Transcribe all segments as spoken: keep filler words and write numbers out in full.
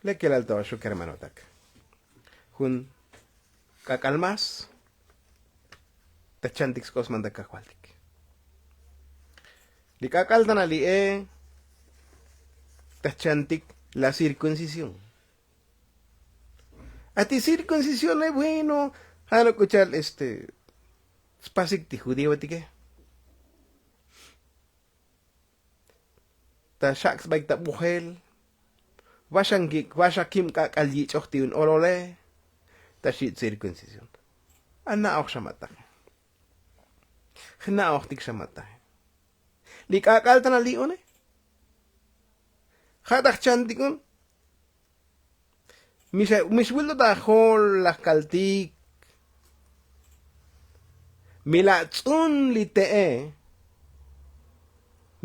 Lekelal to xuk hermanotak. Jun k'ak'al más ta chantik sk'os manta kajvaltik. Li k'ak'al tan ali'e ta chantik la cirkuncisión. A ti cirkuncisione bueno, ja' no k'u cha'al este spasik ti judiotike. Ta xak' sbaik ta bujel. Vaxan kik' vaxakib k'ak'al yich'oj ti un olole. Ta xi' cirkuncisión. Ana'oj xa mataje. Jna'ojtik xa mataje. Li k'ak'al tan ali'one. Ja' ta jchantik un. Mix mix vuelto ta jol laj kaltik. Mi la' tz'un li te'e.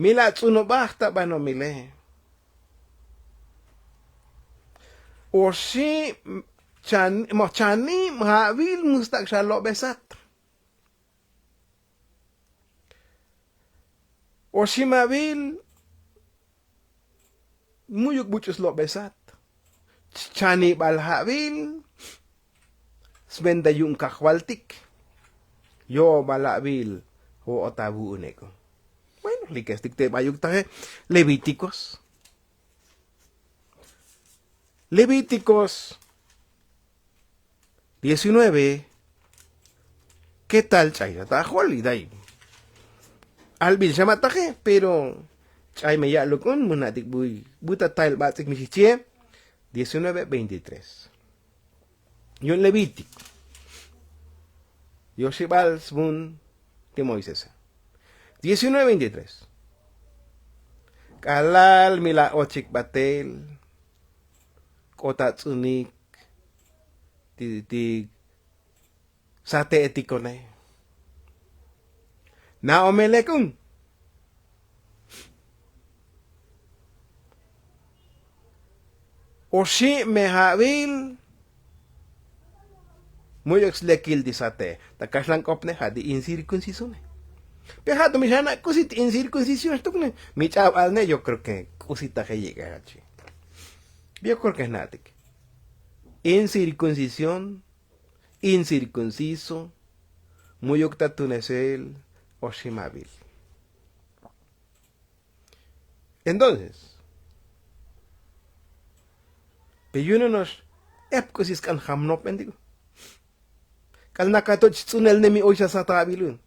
Mi la' tz'unobaj ta banomile. Oxi' moj chanib ja'vil mustak' xa lobesat. Oximavil mu'yuk buch'u slobesat. Chanibal ja'vil. Sventa yu'un kajvaltik. Yo'obala'vil. Vo'ot avu'unek. Bueno, likestik te bayuk taje. Levítikos. Levítikos diecinueve. Ketal ch'ay ta jol y day. Albil xa mataje pero ch'ay me ya'luk un muna'tik buy buta tayel bats'ik mi xijchie. Diecinueve veintitrés. Yu'un levítico. Yoxibal svun ti moisese. Diecinueve veintitrés. K'alal mi la ochik batel. K'ot atz'unik ti ti sate'etikone. Na'omelek un. Oxi' me ja'vil. Mu'yuk slekil ti sate ta kaxlank'opne ja' ti incirkuncisone. Pe ja' to mi xana' k'usi ti incirkuncisión xtukne. Mi ch'abalne yo kreo ke k'usi taje yik'e jachi. Yo kreo ke jna'tik incirkuncisión, incirkunciso, mu'yuk ta tunesel oximavil. Entonces pe yu'un no'ox ep k'usi sk'an jamnopbentik. K'al nakatoch tz'unel ne mi oy xa satavil un.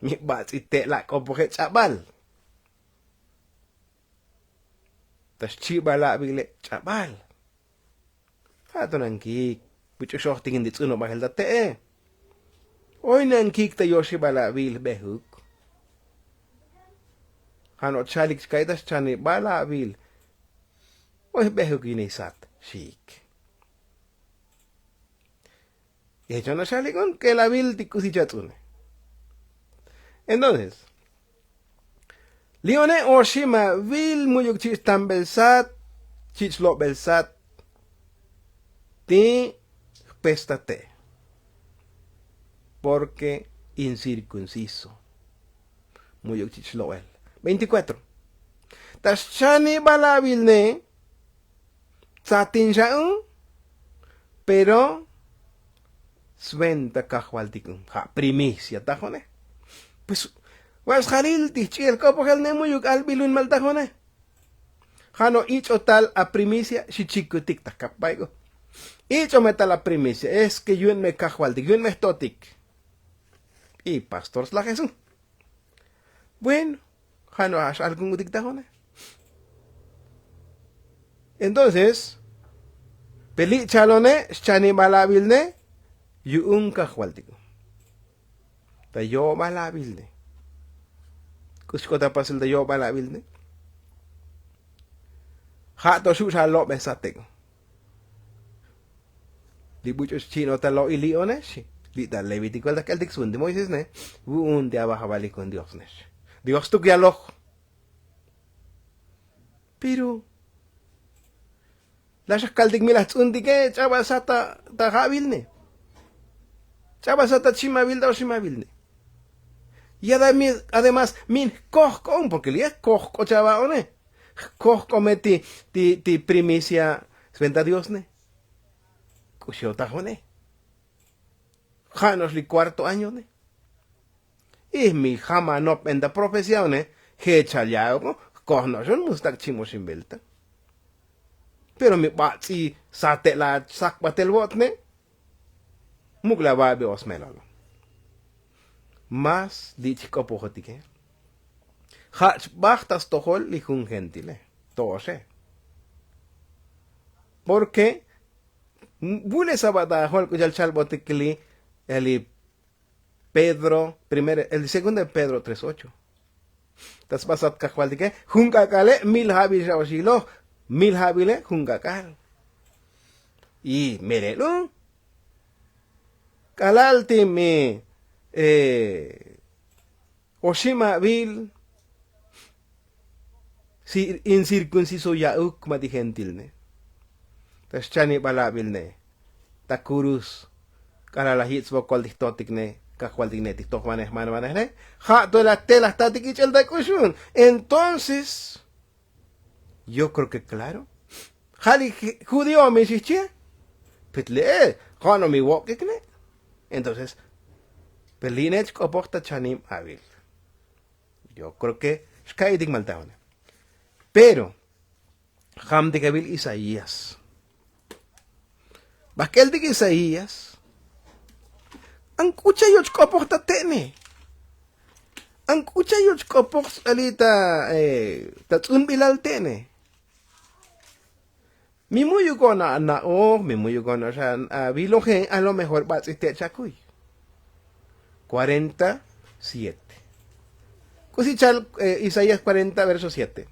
Mi bats'i te' la' k'opoje ch'abal. Ta xchi'bal avile ch'abal. Ja' to nankik buch'u xojtik in ti tz'unobajel ta te'e. Oy nankik ta yoxibal avil jbejuk. Ja' no' chalik chka'ita xchanibal avil. Oy jbejuk yiney sat xiik. Yecho' naxalik un k'elavil ti k'usi chatz'une. Entonces li'one oximavil mu'yuk chich' tambel sat chich' lobel sat ti jpestate. Porke incirkunciso mu'yuk chich' lobel. Veinticuatro. Ta xchanibal avilne tsatin xa'un. Pero sventa kajvaltik un ja' primicia tajone. Pues va' sjalil ti jch'i'el k'opojel ne mu'yuk albil un mal tajone. Ja' no' ich'o tal aprimicia xichikutik ta jkapbaik u. Ich'o me tal aprimicia es ke yu'un me kajvaltik yu'un me jtotik. Y pastor slajes un. Bueno, ja' no' ja' x'alkun utik tajone. Entonces pe li' chalone xchanibal avilne yu'un kajvaltik u. Ta yo'obal avilne. K'us xk'ot apasel ta yo'obal avilne. Ja' to xu' xa lobesat ek' u. Li buch'u xchi'not ta lo'il li'one xi. Li' ta levítico ta jk'eltik svun ti moisés ne. Vu'un ti avajavalik jun dios ne xi. Dios tuk yaloj. Pero la xa jkaltik mi laj tz'untike ch'abal sat ta ja'vil ne. Ch'abal sat ta chimavil ta oximavil ne. Y además min jkojk'o un porke li' jkojk'o chava'one. Jkojk'o me ti ti primicia. Sventa diosne k'uxiotajo'ne. Ja' no'ox li kuarto añone. Ij mi jamanopben ta profesiaone. Jechal ya'oko jkoj no'oxon mustak' chimoxin velta. Pero mi bats'i sate'la' sakbatel vo'tne. Muk' la vabi osmelolo. Mas li' chijk'opojotike. Ja' chbaj ta stojol li jun gentile to'oxe. Porke vu'le' sabata ajol k'u cha'al chalbotik li' eli pedro primero el segundo de pedro tres ocho. Ta sbasat kajvaltike jun k'ak'ale' mil jabil xa oxiloj. Mil jabile jun k'ak'al. Y melel u k'alal ti mi oxib abil. Incirkunciso ya'uk ma' ti gentilne. Ta xchanibal abilne ta kurus k'alal laj yich' svokol ti jtotikne kajvaltikne ti jtojvanej manvanejne. Ja' to laj te laj tatik ich'el ta k'uxun. Entonces yo kreo ke klaro ja' li judío mi xijchie. Petle'e ja' no mi vok'ikne. Entonces pe li'ne chk'opoj ta chanib abil. Yo kreo ke xka'itik maltajone. Pero jamtik avil isaías. Bajk'eltik isaías. An k'u cha' yoch k'opoj ta te'ne. An k'u cha' yoch k'opoj sts'ali ta tz'unbilal te'ne. Mi mu'yukon ana'oj mi mu'yukon no'ox aviloje a lo mejor bats'i te' chakuy. Kuarenta siete. K'usi chal isaías kuarenta verso siete.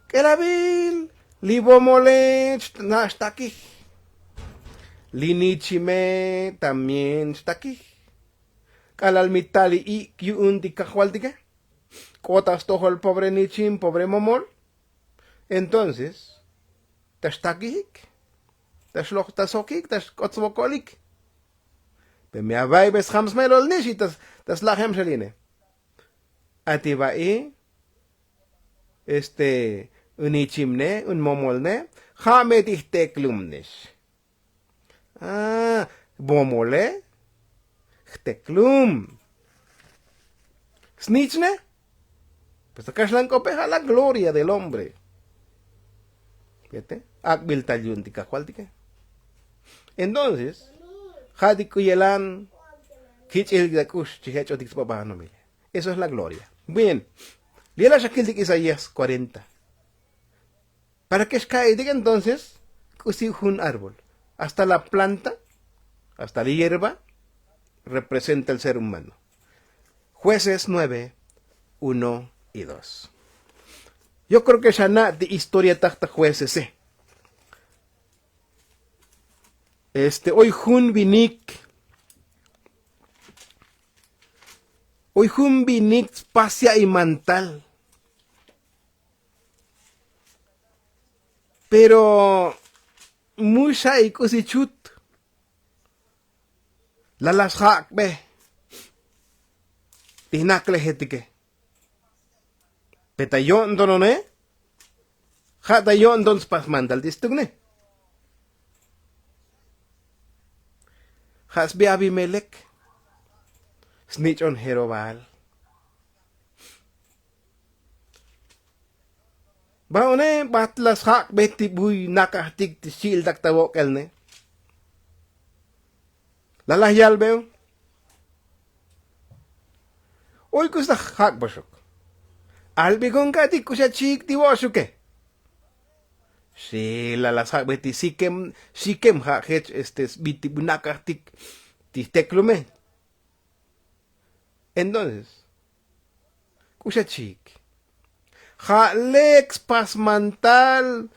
K'elavil li vomole chna' xtakij. Li nichime también xtakij. K'alal mi tal li ik' yu'un ti kajvaltike. K'ot ta stojol pobre nichim pobre momol. Entonces ta xtakijik ta xloj ta sokik ta xk'ot svokolik. Pe mi ava'ibe sjam smelolnix y ta slajeb xa li'ne. Ati va'i este un ichimne un momolne. Ja' me ti jteklumnix. Momole jteklum. Snichne. Pues ta kaxlan k'ope ja' la gloria del hombre. Ak'bil tal yu'un ti kajvaltike. Entonces ja' ti k'u yelan jich'il ta k'ux chi jech'otik sba banomile. Eso es la gloria. Bien. Li' la' xa kiltik isaías kuarenta. Para ke xka'itik entonces k'usi jun árbol hasta la planta hasta li yerba representa el ser humano. Jueces nueve uno y dos. Yo kreo ke xana' ti historia taj ta juecese. Este oy jun vinik oy jun vinik spas ya'i mantal. Pero mu xa'i k'usi chut. Lala sjak'be ti jnaklejetike. Pe ta yo'ntonone ja' ta yo'nton spas mantal ti stukne. Ja' sbi abimelek snich'on jerobaal. Va'one bat la sjak'be ti buy nakajtik ti xchi'iltak ta vok'elne. Lalaj yalbe oy k'usi ta jak'boxuk. Albikon ka'tik k'uxa chiik ti vo'oxuke. Xi lalaj sjak'be ti sikem sikem ja' jech este sbi ti buy nakajtik ti jteklume. Entonces k'uxa chiik ja' lek spas mantal.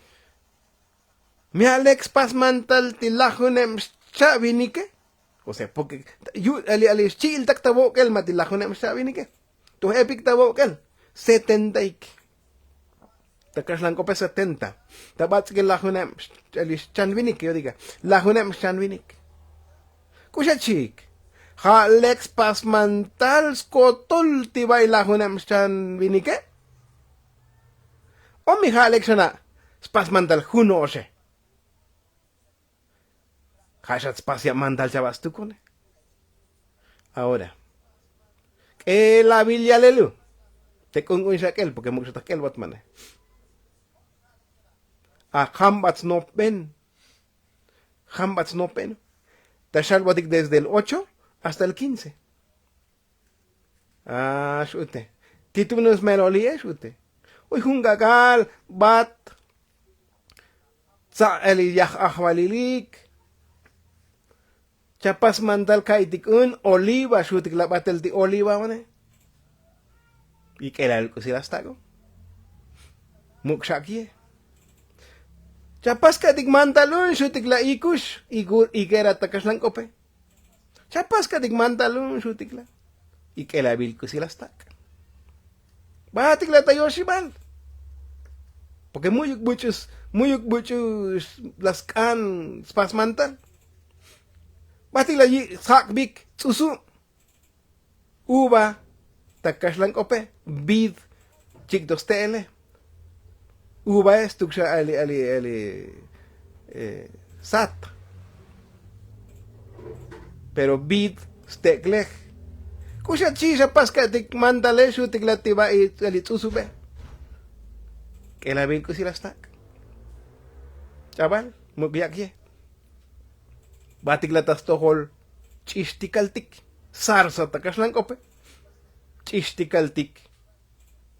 Mi ja' lek spas mantal ti lajuneb xcha' vinike. Osea porke yu' ali ali xchi'iltak ta vok'el ma' ti lajuneb xcha' vinike. Toj epik ta vok'el setenta ik. Ta kaxlan k'ope setenta ta bats'ike lajuneb xchan vinik yo diga lajuneb xchan vinik. K'uxa chiik ja' lek spas mantal skotol ti va'i lajuneb xchan vinike. O mi ja' lek xana' Spas mandal jun no'oxe. Ja' xa tspas yab mandal chava' stukune. Ahora, k'elabil yalelu. Te k'unk'un xa k'el porke muk' xa ta jk'elbot mane. Ajambats nopben. Jambats nopben. Ta xalbotik desde el ocho hasta el quince. A xute. Ti tubnus meloli'e xute. Uy jun k'ak'al bat tsa'el yaj ajvalilik. Chapas mandal ka'itik un oliva xutik la batel ti oliva one. Ik'elal k'usi la stak'o. Muk' xak'ye. Chapas ka'itik mandal un xutik la ikux ikur ikera ta kaxlan k'ope. Chapas ka'itik mandal un xutik la. Ik'elabil k'usi la stak'. Batik la ta yoxibal. Porke mu'yuk buch'u mu'yuk buch'u la sk'an spas mandal. Batik la yi' sak'bik ts'usu'. Uva ta kaxlan k'ope vid. Chik' to ste'ele. Uvae stuk xa ali ali ali sat. Pero vid stek'lej. K'uxa chi' xa pas ka'tik mandale xutik la ti va'i ali ts'usube. K'elabil k'usi la stak'. Ch'abal muk' yak'ye. Batik la ta stojol ch'ixtikaltik. Sarsa ta kaxlan k'ope ch'ixtikaltik.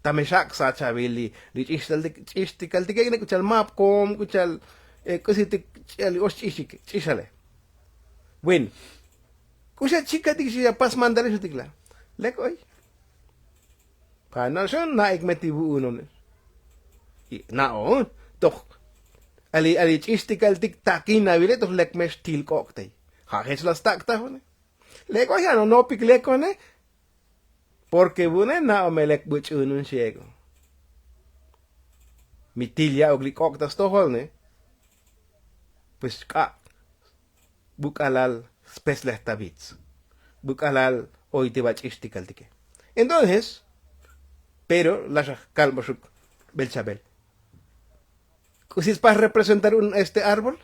Tame xak' sachavil li ch'ixtikaltik ch'ixtikaltik ek'ne k'u cha'al mapkom k'u cha'al k'usitik ch'ixale. Bueno. K'uxa chikatik xi ya pas mandale xutik la. Lek oy. Panoxon na'ik me ti vu'unon. Na'on toj ali ali ch'ixtikaltik takin avile toj lek me xtil k'ok' tey. Ja' jech la stak' tajone. Lek oy anonopik lekone. Porke vune na'o me lek buch'unun xiego. Mi til ya'uk li k'ok' ta stojolne. Pues k'a' buk'alal speslej ta vits. Buk'alal oy ti va ch'ixtikaltike. Entonces pero laxa kalboxuk bel chabel. K'usi spas representar un este árbol?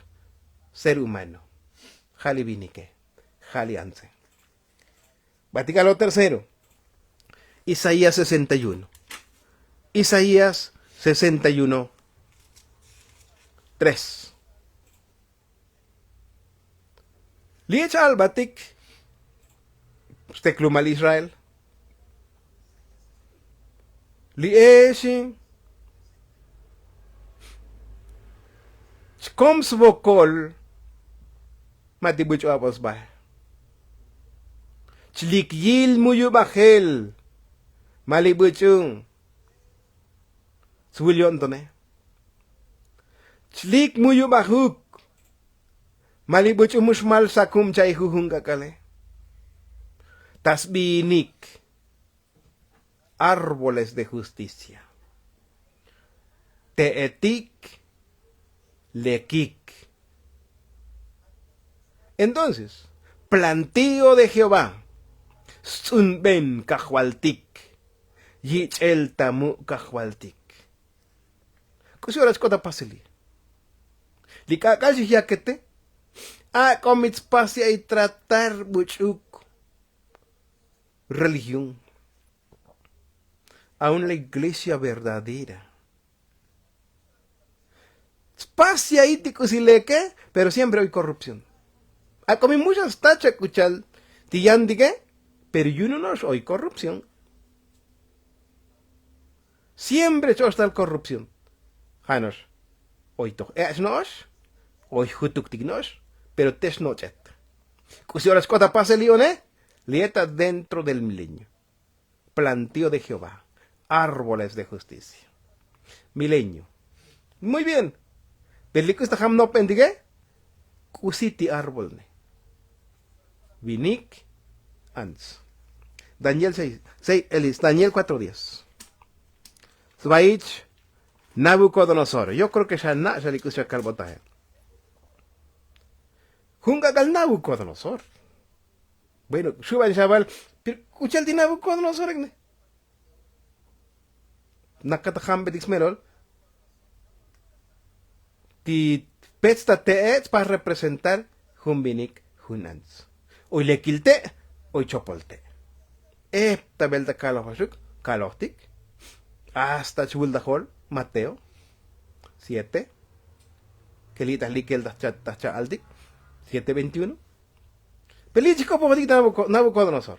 Ser humano. Ja' li vinike. Ja' li antse. Batik a lo tercero. Isaías sesenta y uno. Isaías sesenta y uno tres. Li ech albatik steklumal israel. Li ech chkom svokol. Ma ti buch'u abol sba. Chlik yil muyubajel. Ma li buch'u svul yo'ntone. Chlik muyubajuk. Ma li buch'u mu xmal sakub cha'ij jujun k'ak'ale. Ta sbiinik árboles de justicia. Te'etik lekik. Entonces plantío de jehová sts'unben kajvaltik. Yich'el ta mu' kajvaltik. K'usi ora chk'ot apaseli. Li k'ak'al xijyakete ak'o mi tspas ya'i tratar buch'uk religión. Aun la iglesia verdadera tspas ya'i ti k'usi leke. Pero siempre oy korrupción. Ak'o mi muxa sta chak k'u cha'al ti yantike. Pero yununo'ox oy korrupción. Siempre cho'ox tal korrupción. Ja' no'ox oy toj ech' no'ox oy jutuktik no'ox. Pero tex noch'et k'usi ora chk'ot apasel li'one. Li eta dentro del milenio. Planteo de jehová árboles de justicia. Milenio. Muy bien. Pero li k'usi ta jam nopbentike k'usi ti árbol ne. Vinik ants. Daniel seis elis daniel kuatro diez. Svaich nabukodonosor yo kreo ke xa na' xa li k'usi xa kalbotaje. Jun k'ak'al nabukodonosor. Bueno xuban xaval. Pero k'u cha'al ti nabukodonosor ek'ne. Nakata jambetik smelol. Ti pets ta te'e tspas representar jun vinik jun ants. Oy lekil te' oy chopol te'. Ep ta bel ta kaloj oxuk kalojtik. Hasta chvul ta jol mateo siete. Ke li' ta jlikel ta jcha'altik siete veintiuno. Pe li' chik'opojtik ta nabukodonosor.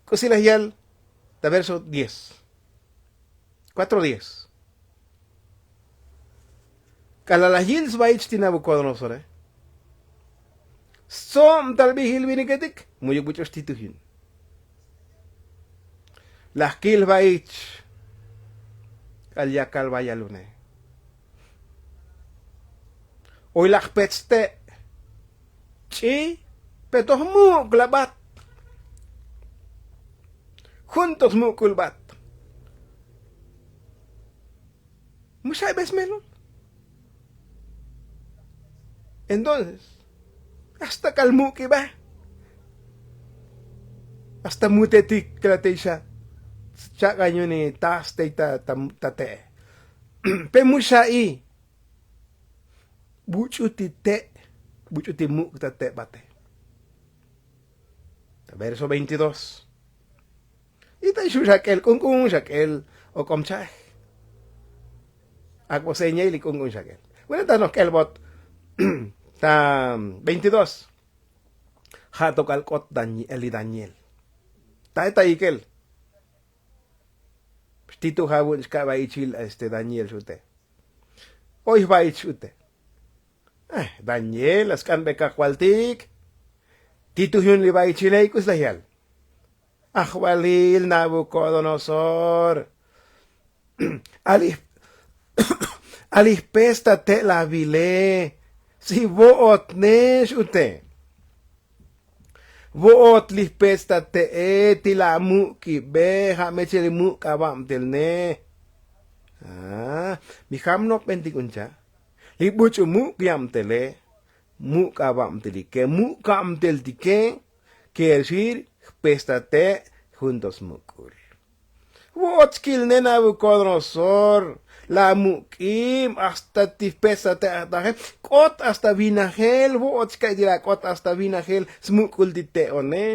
K'usi laj yal ta verso diez. Kuatro diez. K'alal laj yil sva'ich ti nabukodonosore. Stsob tal bijil viniketik mu'yuk buch'u xtituj yun. Laj kil va'ich k'al yakal vayalune. Oy laj pets te' ch'i pe toj muk' la bat. Jun toj smuk'ul bat. Mu xaybes melol. Entonces hasta k'al muk'ibe. Hasta mutetik klateixa chak'an yuni tas tey ta ta te'e. Pe mu xa'i buch'u ti te' buch'u ti muk' ta te' bate. Verso veintidós. Y ta ixu' xak'el k'unk'un xak'el ok'om cha'ej. Ak'bo seña y li k'unk'un xak'el. Bueno ta noj k'elbot ta veintidós. Ja' to k'al k'ot li daniel. Ta eta ik'el xtituj avu'un chka' va'ichil este daniel xute. Oy jva'ich xute. Daniel la sk'anbe kajvaltik. Tituj yun li va'ichile y k'usi laj yal. Ajvalil nabukodonosor. Alij pesta te' la vile. Si vo'otne xute. Vo'ot li jpets ta te'e ti la muk'ibe ja' mechel li muk' avabtelne. Mi jam nopbentik un cha'. Li buch'u muk' yabtele muk' avabtelike muk' kabteltike. Kerxir jpets ta te' jun to smuk'ul. Vo'ot chkilne nabukodonosor. La muk'ib hasta ti jpets ta te' ajtaje k'ot hasta vinajel vo'ot chka'y ti la k'ot hasta vinajel smuk'ul ti te'one.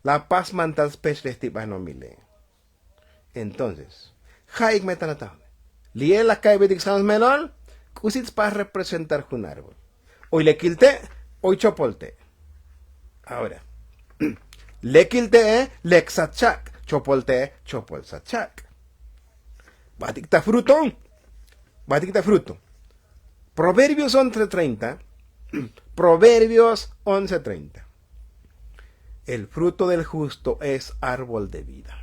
La pas mantal spech lej ti banomile. Entonces ja'ik me ta natajone. Li'e laj ka'ybetik sjan smelol. K'usi tspas representar jun árbol. Oy lekil te' oy chopol te'. Ahora lekil te'e lek sat chak'. Chopol te'e chopol sat chak'. Batik ta fruto. Batik ta fruto. Proverbios once treinta. Proverbios once treinta. El fruto del justo es árbol de vida.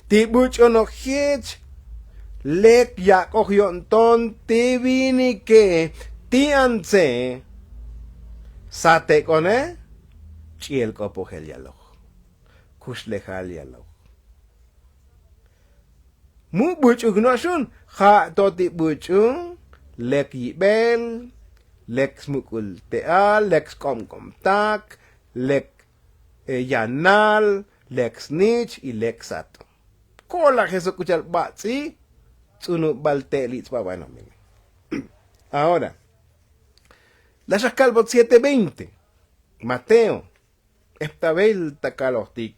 Ti buch'u noj jech lek yak'oj yo'nton ti vinike ti antse. Sat ek'one ch'i'el k'opojel yaloj. Kuxlejal yaloj. Mu buch'u jnoxun ja' to ti buch'u lek yibel lek smuk'ul te'al lek sk'obk'obtak lek yanal lek snich y lek sat. Ko'lajej sok k'u cha'al bats'i ts'unubal te' li' tsba banomil. Ahora laj xaj kalbot siete veinte. Mateo. Epta bel ta kalojtik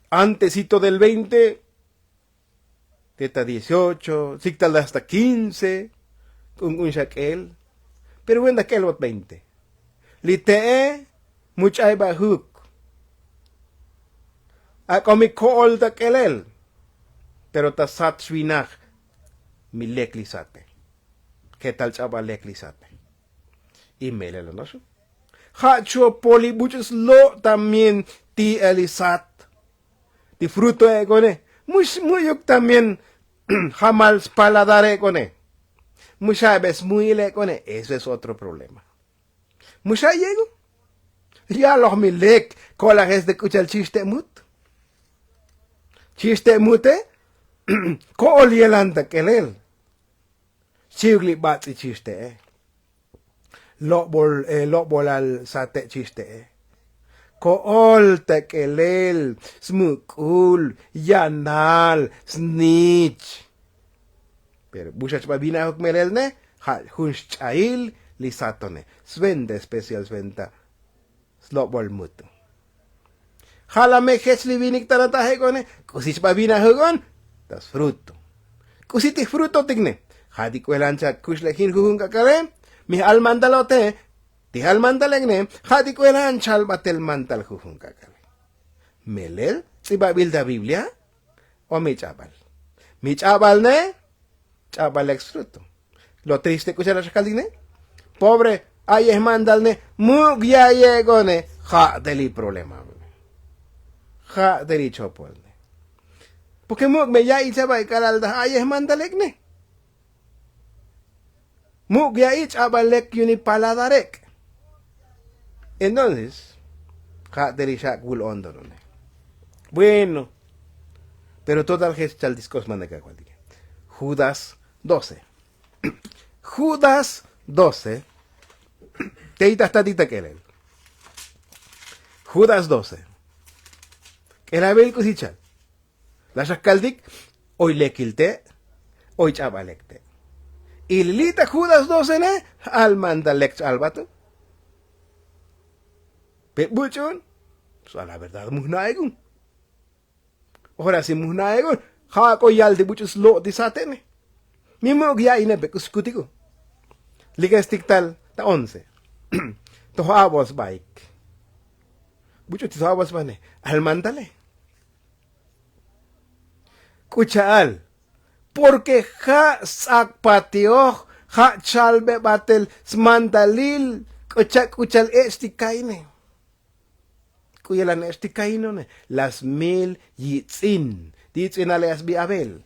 antesito del veinte te ta dieciocho siktal hasta quince. K'unk'un xa k'el. Pero wen ta k'elbot veinte li te'e mu ch'aybajuk. Ak'o mi ko'ol ta k'elel. Pero ta sat xvinaj mi lek li sate. Ketal ch'aba lek li sate. Y melel onoxo ja' chopol li buch'u slo' también ti elisat. Ti fruto ek'one mux mu'yuk también. Jamal spaladar ek'one. Mux abe smu'il ek'one eso es otro problema. Mux ayeku yaloj mi lek. Ko'lajes te k'uchal chixte' mut. Chixte' mute. Ko'ol yelan ta k'elel. Xchi'uk li bats'i chixte'e. Lo'bol lo'bolal sate' chixte'e. Ko'ol ta k'elel, smuk'ul, yanal, snich. Pero bu xa chba binajuk melel ne, ja' jun xch'ail li satone. Sventa especial sventa slobol mutu. Ja' la me jech li vinik ta natajek one, k'usi chba binajuk on, ta sfruto. K'usi ti jfrutotik ne, ja' ti k'uelan chakux lek jin jujun k'ak'ale. Mi j'al mandalote, ti j'al mandalek ne, ja' ti k'uelan chal batel mandal jujun k'ak'ale. Melel ts'ibabil ta biblia, o mi ch'abal? Mi ch'abal ne, ch'abal lek sfruto. Lo triste k'uchal axakal tik ne, pobre, a'yej mandal ne, muk' ya'yek one. Ja' te li problema, ja' te li chopol ne. Porke muk' me ya'il chaba' k'alal ta a'yej mandalek ne. Muk' ya'i ch'abal lek yu'uni paladarek'. Entonces ja' te li xak' vul ondon one. Bueno, pero total jech chal ti sk'osman ta kajvaltike. Judas doce. Judas doce. Tey ta jtatik ta k'elel. Judas doce. K'elabil k'usi chal. La xakaltik, oy lekil te', oy ch'abal lek te'. Y li' ta judas doce ne, j'al mandal lek ch'albat. Pe buch'un, pues a la verdad mujna'ek un. Ora si mujna'ek un, ja' k'o yal ti buch'u slo' ti satene. Mi muk' ya'ine pe k'usi kutiko. Likestik tal ta once. Toj a'bol sbaik. Buch'u ti so a'bol sbane, j'al mandale. K'u cha'al, porke ja' sts'ak patioj, ja' chalbe batel smandalil. K'u cha' k'u cha'al ech' ti kaine. K'u yelan ech' ti kainone, las mil yitz'in ti yitz'inale asbi abel.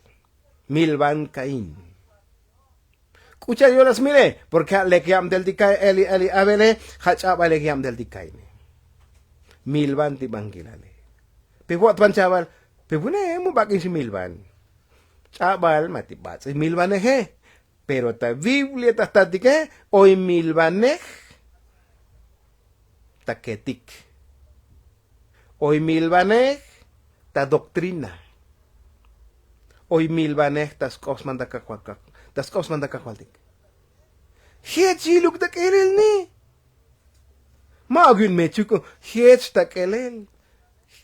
Milvan kain. K'u cha'al yo'la smile, porke ja' lek yabtel ti kaine, eli abele ja' ch'abal lek yabtel ti kaine. Milvan ti bankilale. Pe vo'ot ban chabal, pe vune mu bak'in ximilvan. Ch'abal ma ti bats'i milvaneje. Pero ta biblia ta jtatike, oy milvanej ta ketik. Oy milvanej ta doktrina. Oy milvanej ta sk'osman ta kajvaltik. Jech yiluk ta k'elel ni. Ma'uk yu'un mechuk, jech ta k'elel.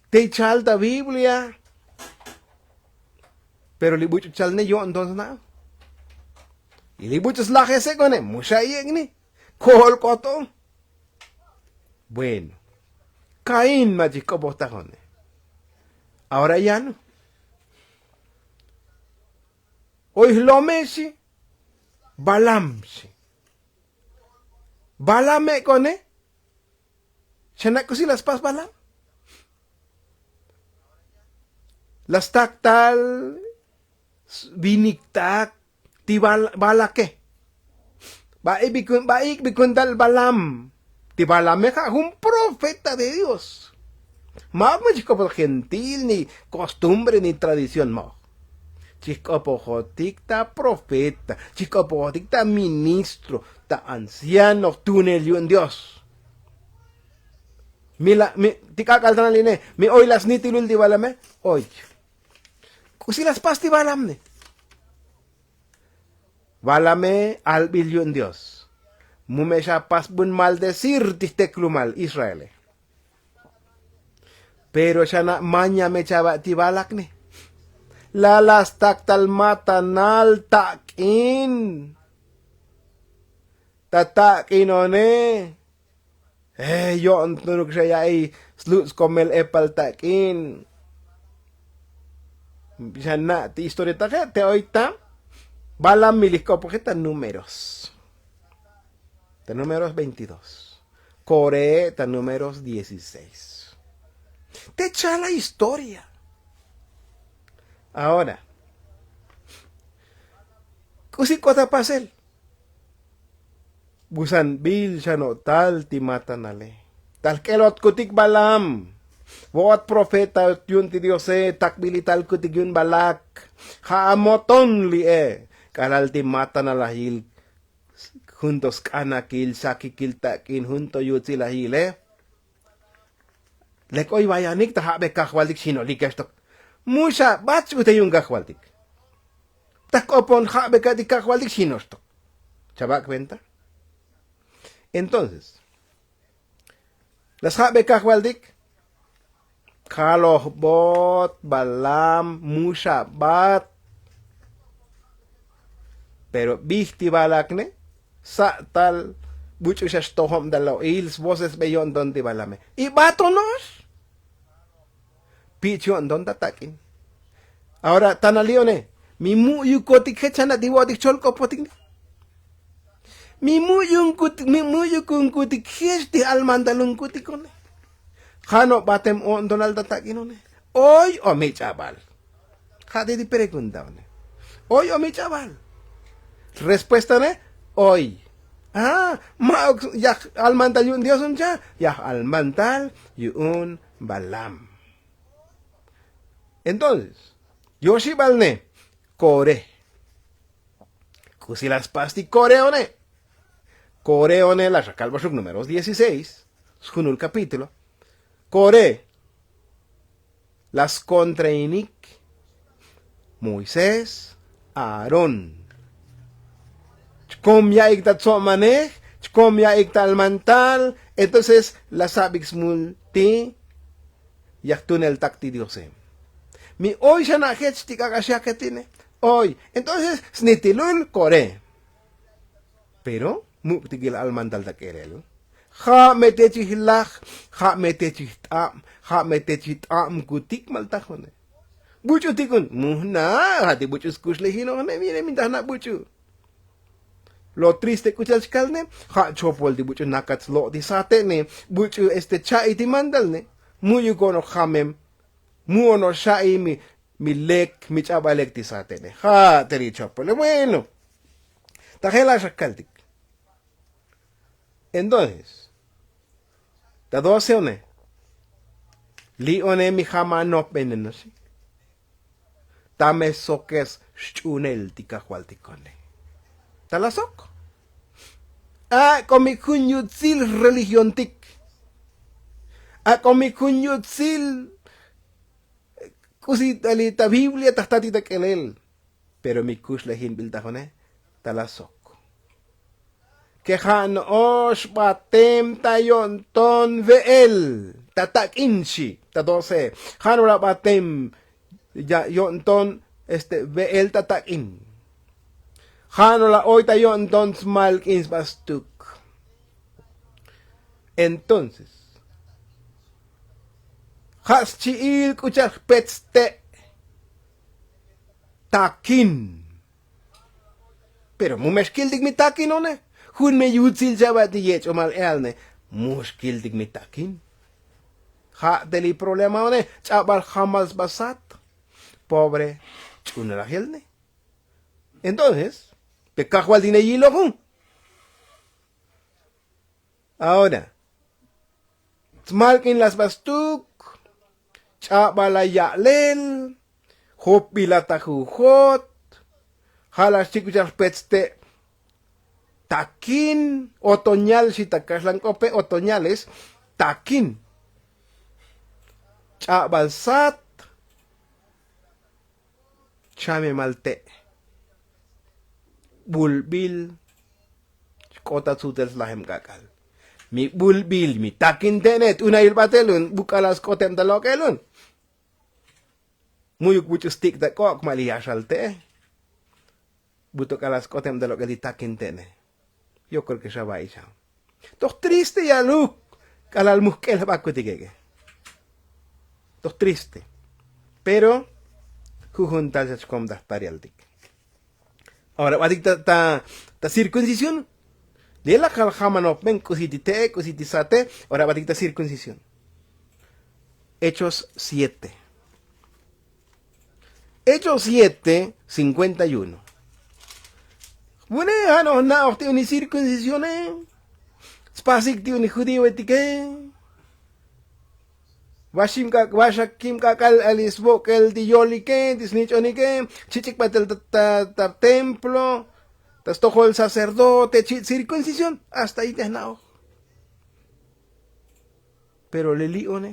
Tey chal ta biblia. Pero li buch'u chal ne yo'nton sna'. Y li buch'u slajesek one mu xa'iyek ni. Ko'ol k'oto. Bueno, kain ma chijk'opojtaj one. Ahora yano. Oy jlome xi. Balam xi. Balam ek'one. Xana' k'usi la spas balam. La stak tal vinik tak ti balake. Ba'ik bikun ba'ik bikun tal balam. Ti balame ja' jun profeta de dios. Ma'uk ma chijk'opoj gentil ni kostumbre ni tradición ma'uk. Chijk'opojotik ta profeta, chijk'opojotik ta ministro, ta anciano jtunel yu'un dios. Mi la mi ti k'ak'al ta nal ine, mi oy la snitilul ti balame. Oy. K'usi la spas ti balam ne. Balame albil yu'un dios. Mu me xa pasbun maldecir ti jteklumal israele. Pero xana' maña me chava' ti balak ne. Lala stak tal matanal tak'in. Ta tak'in one. Yo'ntunuk xa ya'iy slutz komel epal tak'in. Xana' ti historia taje' te oy ta. Balam mi lij k'opoje' ta números. Ta números veintidós. Kore ta números dieciséis. Te chala historia. Ahora, k'usi k'ot ta pasel. Busan bil xa no'tal ti matanale. Tal k'elotkutik balam. Vo'ot profeta yu'un ti diose, takbilitalkutik yu'un balak. Ja' amoton li'e. K'alal ti matanalajil jun to sk'anakil sakikil tak'in jun to yutsilajile. Lek oy vayanik ta ja'be kajvaltik xinolik ex tok. Mu xa bat x'ute yu'un kajvaltik. Ta jk'opon ja'be ka'tik kajvaltik xinox tok. Chavak' venta. Entonces, las ja'be kajvaltik, kalojbot balam, mu xa bat. Pero bij ti balakne, sa' tal buch'u xa xtojob ta lo'il svosesbe yo'nton ti balame. Y batono'ox. Pich' yo'nton ta tak'in. Ahora tana li'one, mi mu'yukotik jech xana' ti vo'otik cholk'opotik ni. Mi mu'yunkutik mi mu'yukunkutik jech ti almantalunkutikone. Jano' batem o'ntonal ta tak'inone, oy o mi ch'abal? Ja' ti ti preguntaone. Oy o mi ch'abal? Respuestane, oy. A, ma'uk yaj almantal yu'un dios un cha', yaj almantal yu'un balam. Entonces, yoxibal ne, kore. K'usi la spas ti koreone? Koreone la xa kalbaxuk números dieciséis, sjunul kapítulo. Kore la skontrainik moisés, aarón. Chkom ya'ik ta tso'manej, chkom ya'ik ta almantal. Entonces la sabik smul ti yajtunel tak ti diose. Mi oy xana' jech ti k'ak'al xyaketine. Oy. Entonces snitilul kore. Pero muk' tikil almantal ta k'elel. Ja' me te chijlaj, ja' me te chijt'ab, ja' me te chijt'abkutik maltajone. Buch'utikun mu jna'. Ja' ti buch'u skuxlejinojne mire minta jna' buch'u. Lo triste k'u cha'al chkalne, ja' chopol ti buch'u nakat slo' ti satene. Buch'u este cha'i ti mandalne. Mu'yuk ono'ox jamem. Mu ono'ox xa'i mi lek mi ch'abal lek ti satene. Ja' te li chopole bueno. Ta je' la' xa kaltik. Entonces ta doce one, li'one mi jam anopbenen noxi. Ta me sokes xch'unel ti kajvaltikone. Ta la sok. Ak'o mi jun yutsil religiontik. Ak'o mi jun yutsil k'usi ta li ta biblia ta jtatik ta k'elel. Pero mi kuxlejinbil ta june ta la sok. Ke ja' no'ox batem ta yo'nton ve'el ta tak'in xi. Ta doce, ja' no'ox la batem yo'nton este ve'el ta tak'in. Ja' no'ox la oy ta yo'nton smalk'in sba stuk. Entonces ja' schi'il k'u cha'al jpet ste'. Takin. Pero mu me xkiltik mi takinone. Jun me yutsil cha'bat ti yech'omal e'alne. Mu xkiltik mi takin. Ja' te li problemaone. Ch'abal jamal sba sat. Pobre ch'unelaj yelne. Entonces te kajvaltine yiloju. Ahora smalk'in la sba stuk. Ch'abal la ya'lel. Jopbil la ta jujot. Ja' la xchik k'u cha'al jpet ste'. Takin. Otoñal xi ta kaxlan k'ope otoñales. Takin. Ch'abal sat. Chamemal te'. Bulbil. Xk'ot ta tsutel slajem k'ak'al. Mi bulbil mi takin te'ne t'unayil batel un bu k'alal sk'otem ta lok'el un. Mu'yuk buch'u stik' ta k'ok' ma' li yaxal te'e. Bu to k'alal sk'otem ta lok'el ti takin te'ne. Yo kreo ke xa va'i xa. Toj triste yaluk. K'alal mujk'el jbakutik ek'e. Toj triste. Pero jujun tal xa chkom ta jtarialtik. Ahora batik ta cirkuncisión. Li' lak jal jamanopben k'usi ti te'e k'usi ti sate. Ahora batik ta cirkuncisión. Hechos siete. Hechos siete cincuenta y uno. Vune' ja' no'ox na'oj ti uni cirkuncisione. Tspasik ti uni judíoetike. Vaxim k'ak' vaxakim k'ak'al ali svok'el ti yolike ti snich'onike. Chich'ik batel ta templo ta stojol sacerdote chi' cirkuncisión. Hasta ayi te jna'oj. Pero li li'one.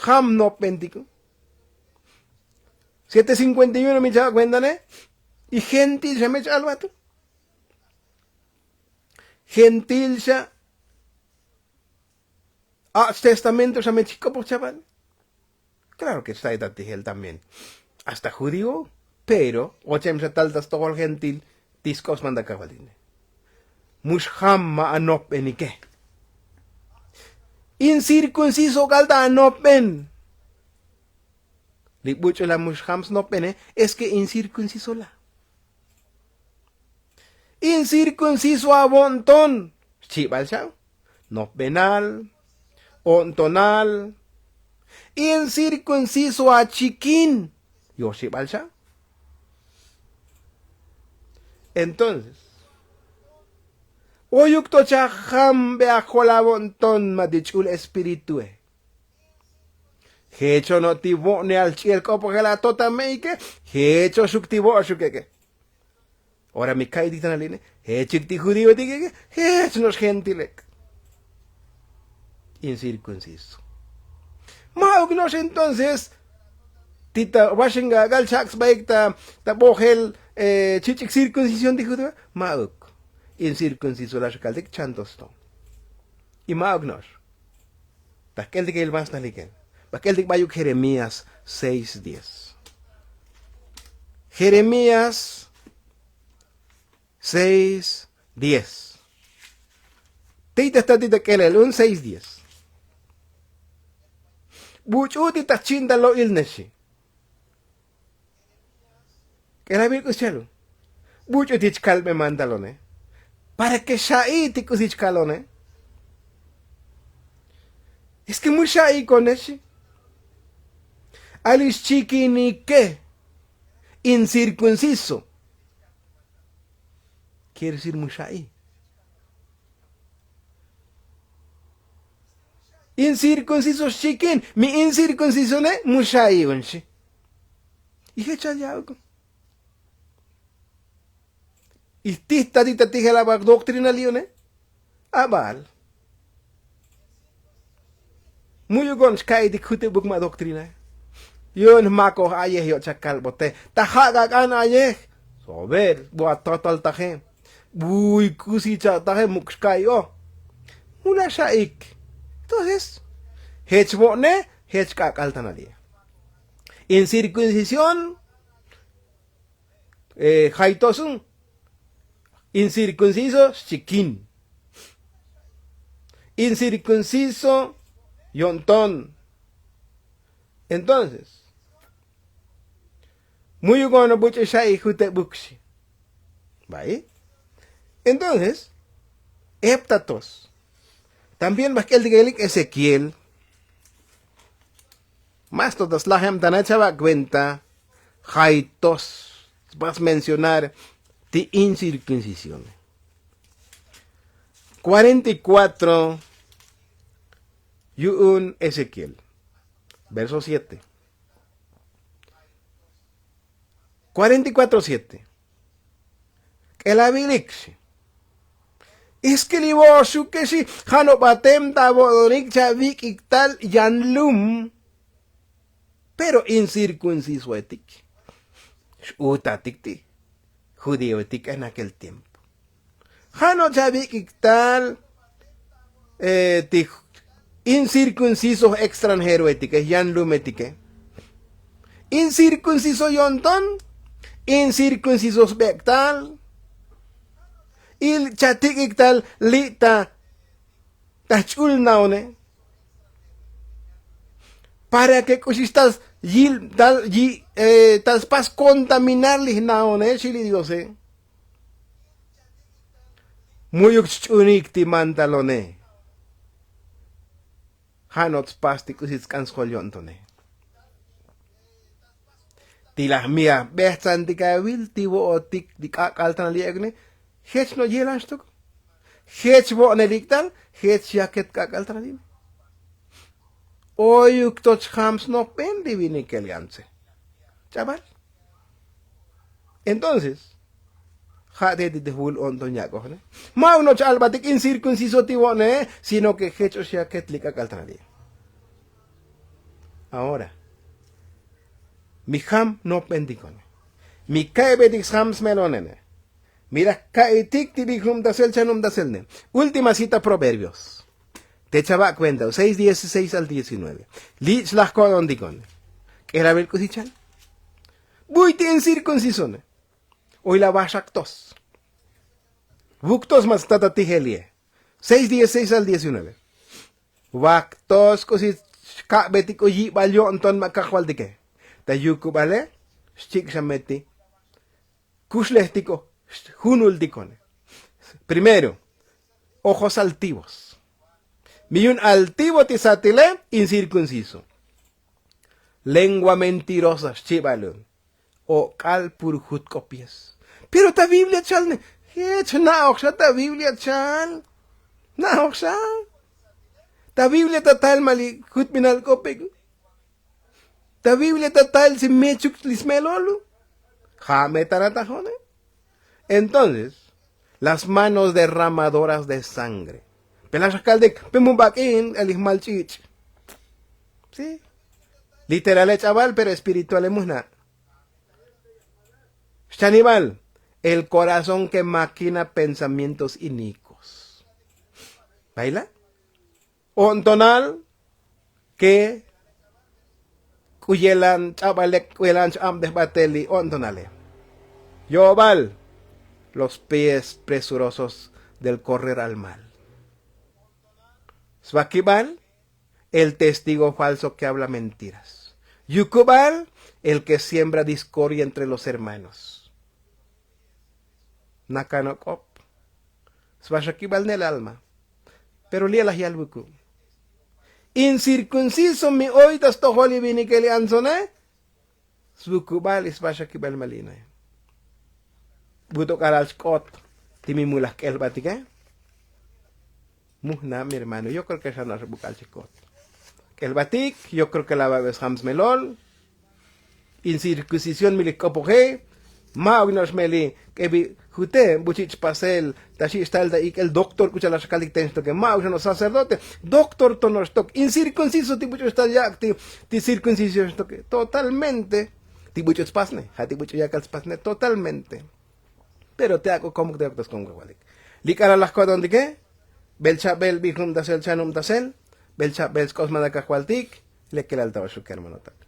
jam nopbentiko. Siete cincuenta y uno mi chava' kuentane. Y gentil xa mech albat. Gentil xa. Ach testamento xa mech k'opoj chaval. Klaro ke xta'ita tijel también hasta judío. Pero ochem xa tal ta stojol gentil. Ti sk'op smanda kajvaltine. Mux jam ma' anopbenike. Incirkunciso k'al ta anopben. Li buch'u la mux jam snopbene. Es ke incirkunciso la. Incirkunciso avo'nton xchibal xa. Nopbenal. O'ntonal. Incirkunciso achikin. Yoxibal xa. Entonces oyuk to chajambe ajol avo'nton ma' ti ch'ul espiritue. Jecho no' ti vo'neal ch'i'el k'opojel atotame'ike. Jecho xuk ti vo'oxukeke. Ora mi ka'itik tan ali'ne. Jechik ti judíoetike. Jech no'ox gentilek. Incirkunciso. Ma'uk no'ox entonces ti ta waxingak'al chak' sbaik ta bojel chich'ik cirkuncisión ti judío. Ma'uk. Incirkunciso la xakaltik chantos to. Y ma'uk no'ox. Ta jk'eltike il mas naliken. Ba jk'eltik bayuk jeremías seis diez. Jeremías seis diez. Tey ta jtatik ta k'elel un seis diez. Buch'u ti ta jchin ta lo'il nexi. K'elabil k'us chalu. Buch'u ti chkalbe mantalone. Para ke xa'i ti k'usi chkalone. Es ke mu xa'i konexi. Ali xchikinike. Incirkunciso. Kier decir mu xa'i. Incirkunciso xchikin mi incirkuncisone mu xa'i unxi. Y jechal ya'uk. Y tijtatik ta tijel aba' doctrina li'une. Aba'al. Mu'yuk on xka'itik jutebuk ma' doktrinae. Yu'un jmakoj a'yej yo'chak kalbote ta ja' k'ak'an a'yej. Sober bu atotaltaje. Buy kusicha'taje muk' xka'i'o. Mula' xa'ik. Entonces jech vo'ne jech k'ak'al tanali'e. Incirkuncisión. Jaytosun. Incirkunciso xchikin. Incirkunciso yo'nton. Entonces mu'yuk on buch'u xa'i jutebuk xi. Ba'i. Entonces eptatos. También ba jk'eltikelik ezequiel. Mas to ta slajebtane chava' kuenta. Jaytos spas mencionar ti incirkuncisione. Kuarenta y kuatro yu'un ezequiel. Verso siete. Kuarenta y kuatro siete. K'elavilik xi. Es ke li vo'oxuke xi. Ja' no' batem ta vo'onik cha' vik'ik tal yan lum. Pero incirkuncisoetik. X'utatik ti judioetik en akel tiempo. Ja' no' cha' vik'ik tal ti incirkunciso extranjeroetike yan lumetike. Incirkunciso yo'nton. Incirkunciso sbek' tal. Y cha' tik'ik tal li' ta ta jch'ul naone. Para ke k'uxix tal yil tal yi' tal spas kontaminar li jnaone xi li diose. Mu'yuk chch'unik ti mantalone. Ja' no' tspas ti k'usi tsk'an sjol yo'ntone. Ti laj mi ajbejtsantik avil ti vo'otik ti k'ak'al tanal ye'ekne. Jech no' yelan xtuk. Jech vo'nelik tal. Jech yaket k'ak'al tanal ye'ekne. Oyuk to chjam snopben ti vinikel yantse. Ch'abal. Entonces ja' te ti ti jvul o'nton yak'oj ne. Ma'uk no' ch-albatik incirkunciso ti vo'ne. Sino ke jech ox yaket li k'ak'al tanal ye'ekne. Ahora, mi jam nopbentikone, mi ka'ebetik sjam smelonene, mi laj ka'itik ti bi jnubtasel chanubtasel ne. Última cita, Proverbios. Te chava' kuenta seis dieciséis al diecinueve. Lich' laj ko'tontikone. K'elabil k'usi chal. Buy ti in cirkuncisone. Oy la vaxaktos. Vuktos ma sta ta tijelie. Seis dieciséis al diecinueve. Vaktos k'usi xka'betik k'u yibal yo'nton ma kajvaltike. Ta yukubale xchik' xa meti kuxlejtiko junultikone. Primero, ojos altivos. Mi yu'un altivo ti satile, incircunciso. Lengua mentirosa xchibal yu'un. Ok'al pur jut k'opies. Pero ta biblia chal ne. Jech na'oj xa ta biblia chal. Na'oj xa. Ta biblia ta tal ma li jutbinal k'opik. Ta biblia ta tal si mechuk li smelol. Ja' me taratajone. Entonces, las manos derramadoras de sangre. Pe laj xakaltik pe mu bak'in el li jmal ch'ich'. Sí. Literale ch'abal pero espirituale mujna'. Xchanibal, el corazón ke makina pensamientos inikos. Baila. O'ntonal ke k'u yelan ch'abalek k'u yelan ch'abdej batel li o'ntonale. Yo'bal, los pies presurosos del correr al mal. Svakibal, el testigo falso ke habla mentiras. Yukubal, el ke siembra discordia entre los hermanos. Nakanok'op. Svaxakibal nel alma. Pero li' laj yal vuku'. Incirkunciso mi oy ta stojol li vinikel li antsone. Svukubal y svaxakibal malinae. But'o k'alal xk'ot ti mi mulaj k'elbatike. Mujna' mi hermano yo kreo ke xa no'ox buk'al chikot. K'elbatik yo kreo ke la babe sjam smelol. Incirkuncisión mi li jk'opoje. Ma'uk no'ox me li k'ebi jute buchich' pasel ta xich' tal ta ik'el doktor k'u cha'al la xkaltik ten xtoke ma'uk xa no'ox sacerdote. Doktor to no'ox tok incirkunciso ti buch'u xtal yak' ti cirkuncisión xtoke totalmente. Ti buch'u tspasne ja' ti buch'u yakal tspasne totalmente. Pero te ak'o komuk te oktos komuk jvalik. Li k'alal laj ko'tontike. Bel chabel bi jnubtasel chanubtasel. Bel chabel sk'osmanak kajvaltik. Lekelal ta oxuk kermanotak.